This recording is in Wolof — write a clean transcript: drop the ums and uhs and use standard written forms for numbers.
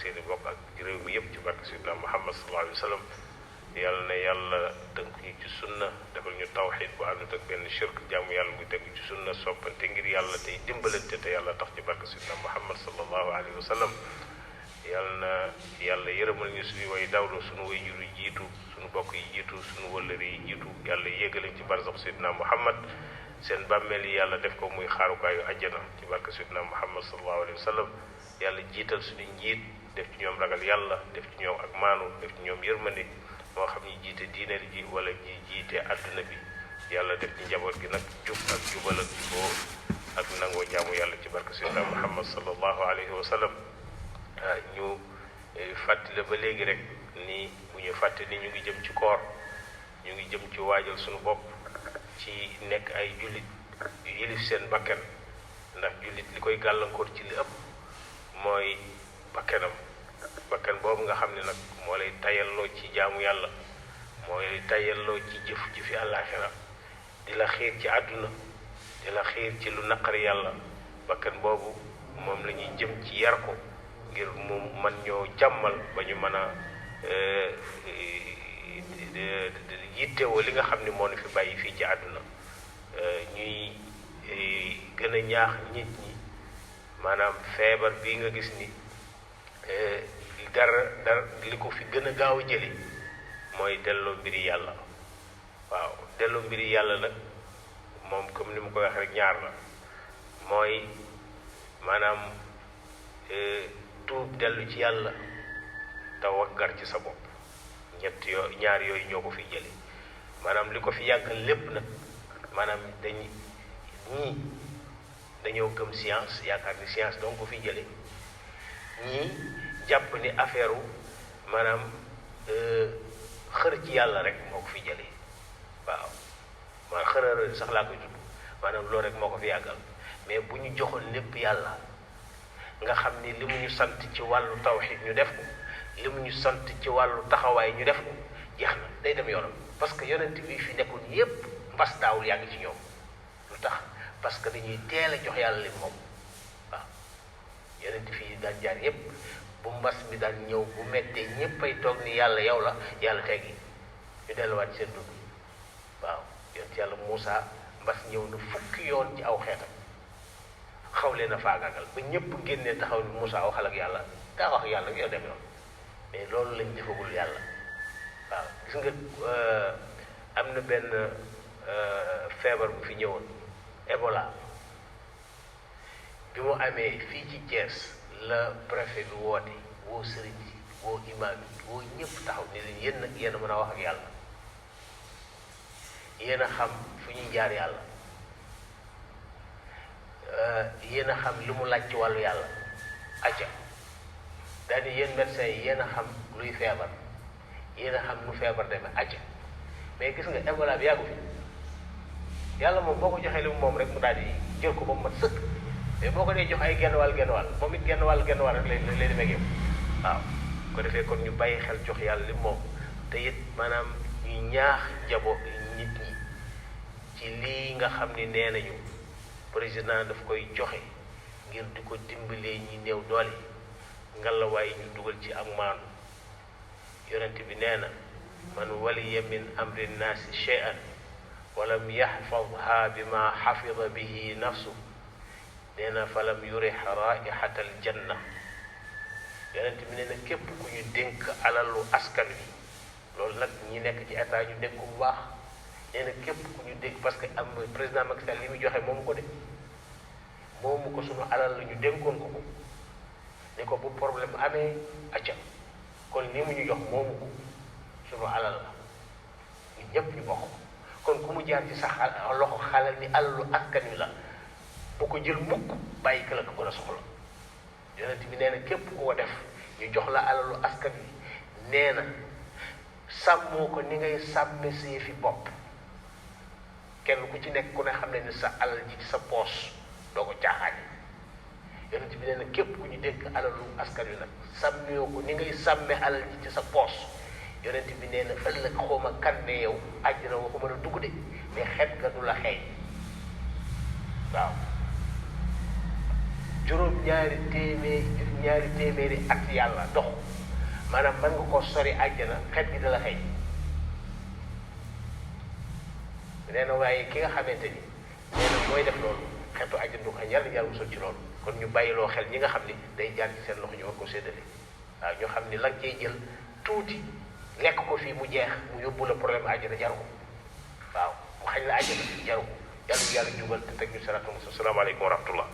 seeni bokk ak réew mi yëpp ci barke Seydina Muhammad sallallahu alayhi wa sallam. yàlla na yàlla tënk ñu ci sunna defal ñu tawxiid bu àndut ak benn shirk jaamu yàlla muy tegu ci sunna soppante ngir yàlla tey dimbalante te yàlla tax ci barke Seydina Muhammad sallallahu alayhi wa sallam. yàlla na yàlla yërëmal ñu suñu way dawlu suñu way juru jiitu suñu bokk yi jiitu suñu wëllëre yi jiitu yàlla yéegalañ ci barsax Seydina Muhammad seen bàmmeel yi yàlla def ko muy xaarukaayu àjjana ci barke Seydina Muhammad sallallahu alayhi wa sallam. yàlla jiital suñu njiit def ci ñoom ragal yàlla def ci ñoom ak maanu def ci ñoom yërmande moo xam ñi jiite diine ji wala ñi jiite àdduna bi yàlla def ci njaboot gi nag jub ak jubal ak juboo ak nangoo jaamu yàlla ci barke Seydina Muhammad sallallahu alayhi wa sallam. ñu fàttali ba léegi rek ni bu ñu fàtte ni ñu ngi jëm ci koor ñu ngi jëm ci waajal suñu bopp ci nekk ay jullit yu yilif seen bakkan ndax jullit li koy gàllankoor ci li ëpp mooy bakkanam bakkan boobu nga xam ne nag moo lay tayalloo ci jaamu yàlla moo lay tayalloo ci jëfi àllaaxira di la xiir ci àdduna di la xiir ci lu naqari yàlla bakkan boobu moom la ñuy jëm ci yar ko ngir mu man ñoo jàmmal ba ñu mën a yittewoo li nga xam ne moo nu fi bàyyi fii ci àdduna ñuy gën a ñaax nit ñi maanaam feebar bii nga gis ni dara li ko fi gën a gaaw a jëli mooy delloo mbiri yàlla. waaw delloo mbiri yàlla nag moom comme ni mu ko waxee rek ñaar la mooy maanaam tuub dellu ci yàlla te waggar ci sa bopp ñaar yooyu ñoo ko fi jële maanaam li ko fi yàggal lépp nag maanaam dañoo gëm science yaakaar ni science donc ko fi jële ñii jàpp ni affaire maanaam xër ci yàlla rek moo ko fi jële waaw man xërëra sax laa koy tudd maanaam loolu rek moo ko fi yàggal mais bu ñu joxoon lépp yàlla nga xam ni li mu ñu sant ci wàllu tawxiid ñu def ko li mu ñu sant ci wàllu taxawaay ñu def ko jeex na day dem yoonam parce que yonent bi fi nekkoon yépp mbas daawul yàgg ci ñoom lu tax parce que dañuy teel a jox yàlla li moom waaw yonent fi daan jaar yépp bu mbas mi daan ñëw bu mettee ñépp ay toog ni yàlla yow la yàlla teggi ñu delluwaat seen dund waaw yonent yàlla Muusa mbas ñëw na fukki yoon ci aw xeetam xaw leen a faagaagal ba ñëpp génnee taxaw ni Moussa waxal ak yàlla daa wax yàlla yow dem yoon mais loolu lañ defagul yàlla waaw gis nga am na benn feebar bu fi ñëwoon Ebola bi mu amee fii ci Thiès la préfet bi woote woo sëriñ yi woo imaam yi woo ñëpp taxaw ni leen yéen nag yéen a mën a wax ak yàlla yéen a xam fu ñuy jaar yàlla yéen a xam li mu laaj ci wàllu yàlla acca daal di yéen médecins yi yéen a xam luy feebar yéen a xam nu feebar demee acca mais gis nga Ebola bi yàggu fi yàlla moom boo ko joxee li mu moom rek mu daal di jël ko ba mu mat sëkk mais boo ko dee jox ay genn wàll moom it genn wàll rek lay demee ak yow waaw ko defee kon ñu bàyyi xel jox yàlla li moom te it maanaam ñu ñaax nit ñi ci lii nga xam ni nee nañu président daf koy joxe ngir di ko dimbalee ñi néew doole ngalawaay ñu dugal ci ak maanu yonent bi nee na man waliya min amri nnaasi shay'an walam yaxfadha bima xafida bihi nafsu nee na falam yurix raihata aljanna yonent bi nee na képp ku ñu dénk alalu askan wi loolu nag ñi nekk ci état ñu dénk ko bu baax nee na képp ku ñu dénk parce que am président Macky Sall li muy joxe moomu ko de moomu ko sunu alal la ñu dénkoon ko ko ne ko bu problème amee acca kon li mu ñu jox moomu ko sunu alal la ñun ñëpp ñu bokk kon ku mu jaar ci sax loxo xalal ni alalu askan wi la bu ko jël mukk bàyyi ka la ko gën a soxla yonent bi nee na képp ku ko def ñu jox la alalu askan wi nee na sàmmoo ko ni ngay sàmme sa yëfi bopp kenn ku ci nekk ku ne xam ne ni sa alal ji ci sa poos doo ko caaxaane yonent bi nee na képp ku ñu dénk alalu askan wi nag sàmmee ko ni ngay sàmme alal ji ci sa poos yonent bi nee na ëllëg xawma kan ne yow àjjana woo ko mën a dugg de mais xet nga du la xeeñ waaw ñaari téeméeri at yàlla dox maanaam mën nga ko sori àjjana xet gi dala xëy nee na waaye ki nga xamante ni nee na mooy def loolu xetu àjjana du ko yàlla yàlla musal ci loolu kon ñu bàyyiloo xel ñi nga xam ni day jaar ci seen loxo ñu war ko séddale waaw ñoo xam ni la nga cey jël tuuti lekk ko fii mu jeex mu yóbbu la problème àjjana jaru ko waaw mu xañ la àjjana jaru ko yàlla jubal te teg ñu siraatal mustaqiim. Asalaamaaleykum wa rahmatullah.